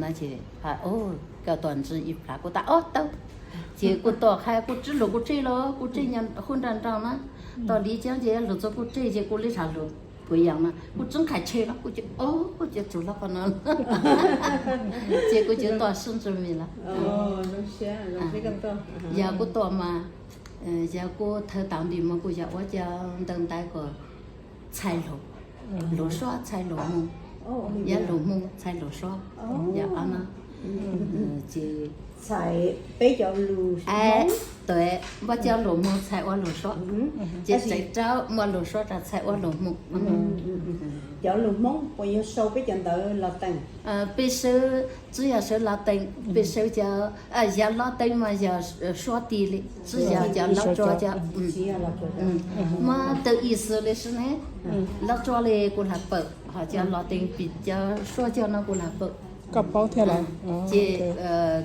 na ces, kawm tom ntsis ib plag kuv tas ob tau. Ces kuv tom qhia kuv tsib lus kuv tseg los kuv tseg nyob hub nraj nraj na. Tom li coob ces lus txog kuv tseg ces kuv li tham lus puav yam na kuv tseem qhia tseg los kuv ces ob kuv ces tsum los qhov no. Ces kuv ces tom sib ntsug me lawm. Yog kuv tom mas, yog kuv thawj tas npis mas kuv yog ua cov ntawv ntaiv kom txhais lus, lus suab txhais lus Hmoob, yog lus Hmoob txhais lus suab, yog ob no. Ces peb cov lus, tuaj cov lus Hmoob txhais ua lus suab, ces tseem rau muaj lus suab rau txhais ua lus Hmoob. Cov lus Hmoob puas yog sau peb cov ntawv Los Tees? Peb sau, tsis yog sau Los Tees, peb sau cov, yog Los Tees mas yog suab tis li, tsis yog cov Los Tsuas cov. Muab tau ib xwm li si ne, Los Tsuas li kuv lam pawm, ho cov Los Tees pim cov suab coj no kuv lam pawm. Koj paub thiab lawm. Ces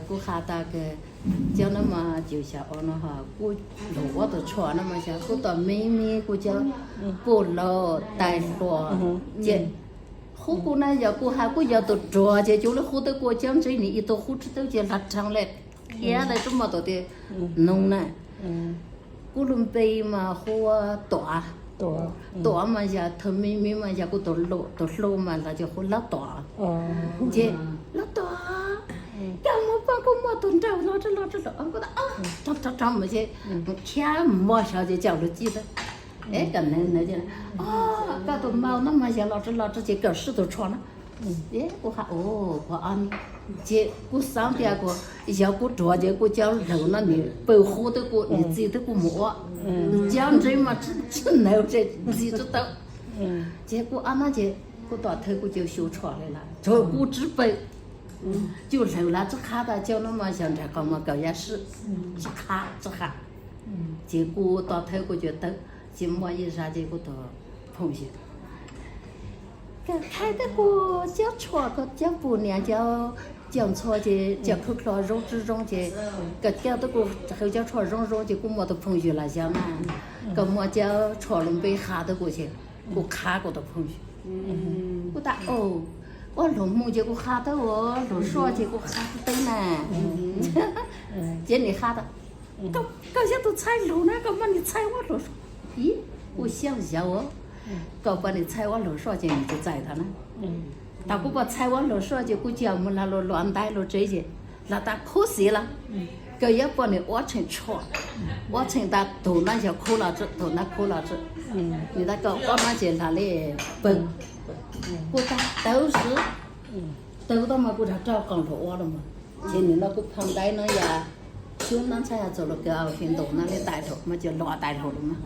kuv qha tas cov no mas yus xyaum ua no ho kuj lug ua tus tshuam no mas xyov kuj tom me me kuj cov puj laus tais hluas, ces hu kuv na yog kuv has kuj yog tus ruam ces cuag li hu tau kuv cov ntseeg nim ib tug hu tsis tau ces hla rhees li, thiab li tub mos tus tias noog na. Kuv lub npe mas hu ua Tuam. Tuam mas yog thaum me me mas yog kuv tus hluas mas lawv coj hu Lauj Tuam. Ces Lauj Tuam, koj mus pom kuv muaj tus nraug los rau los rau los kuv tas rov rov rov mas ces khiav mus saud ces coj lus cib tau. Es koj nawv nawv, koj tus maum no mas yog los rau los rau ces koj sib tus tshuam no. Kuv has, kuv ob ni, ces kuv xav tias kuv, yog kuv ruam ces kuv cov laus no nim pw hu twb kuv nim txi twb kuv mus ua, cov ntseeg mas tsis nawv ces txi tsis tau. Ces kuv ob no ces kuv tom thawj kuv cov xyu tshuam li lawm tsuas kuv tsis pw, cov laus lawv tsis qha tas cov no mas yog nraug qhov mas kawm yaj sib, tsis qha tsis qha. Ces kuv tom thawj kuv cov tawv, ces muaj ib zag ces kuv tus phooj ywg, koj qha tas kuv cov tshuam, koj cov pum niam cov coj ntxhua ces coj khub khlo zoo tsis zoo ces koj coj tas kuv hawv cov tshuam zoo zoo ces kuv muaj tus phooj ywg los yog mas, koj muaj cov tshuam lus npe qha tas kuv ces kuv qha kuv tus phooj ywg. Kuv tas ua lus Hmoob ces kuv qha tas ua lus suab ces kuv qha tsis tau na. Ces nim qha tas, koj yog tus txhais lus na koj muab nim txhais ua lus suab. Ib, kuv xyaum yau, koj pom nim txhais ua lus suab ces nim tsis txais tas na. Tas kuv pom txhais ua lus suab ces kuv cia mus hla lus luam ntais lus tsev ces hla tas khuv xim lawm. Koj yuav pom nim ua tseem tshuam, ua tseem tas tus no yog khuv los tsi, tus no khuv los tsi. Nim tas koj ua no ces hla li pawg. Kuv tas tawv xwb, tawv tau mas kuv rov rau koom lus ua los mas. Ces nim no kuv phau ntais no yog xyoo no ntshai yog txog lus kws au fi ntaus no li tais lus mas cov luam tais lus los mas.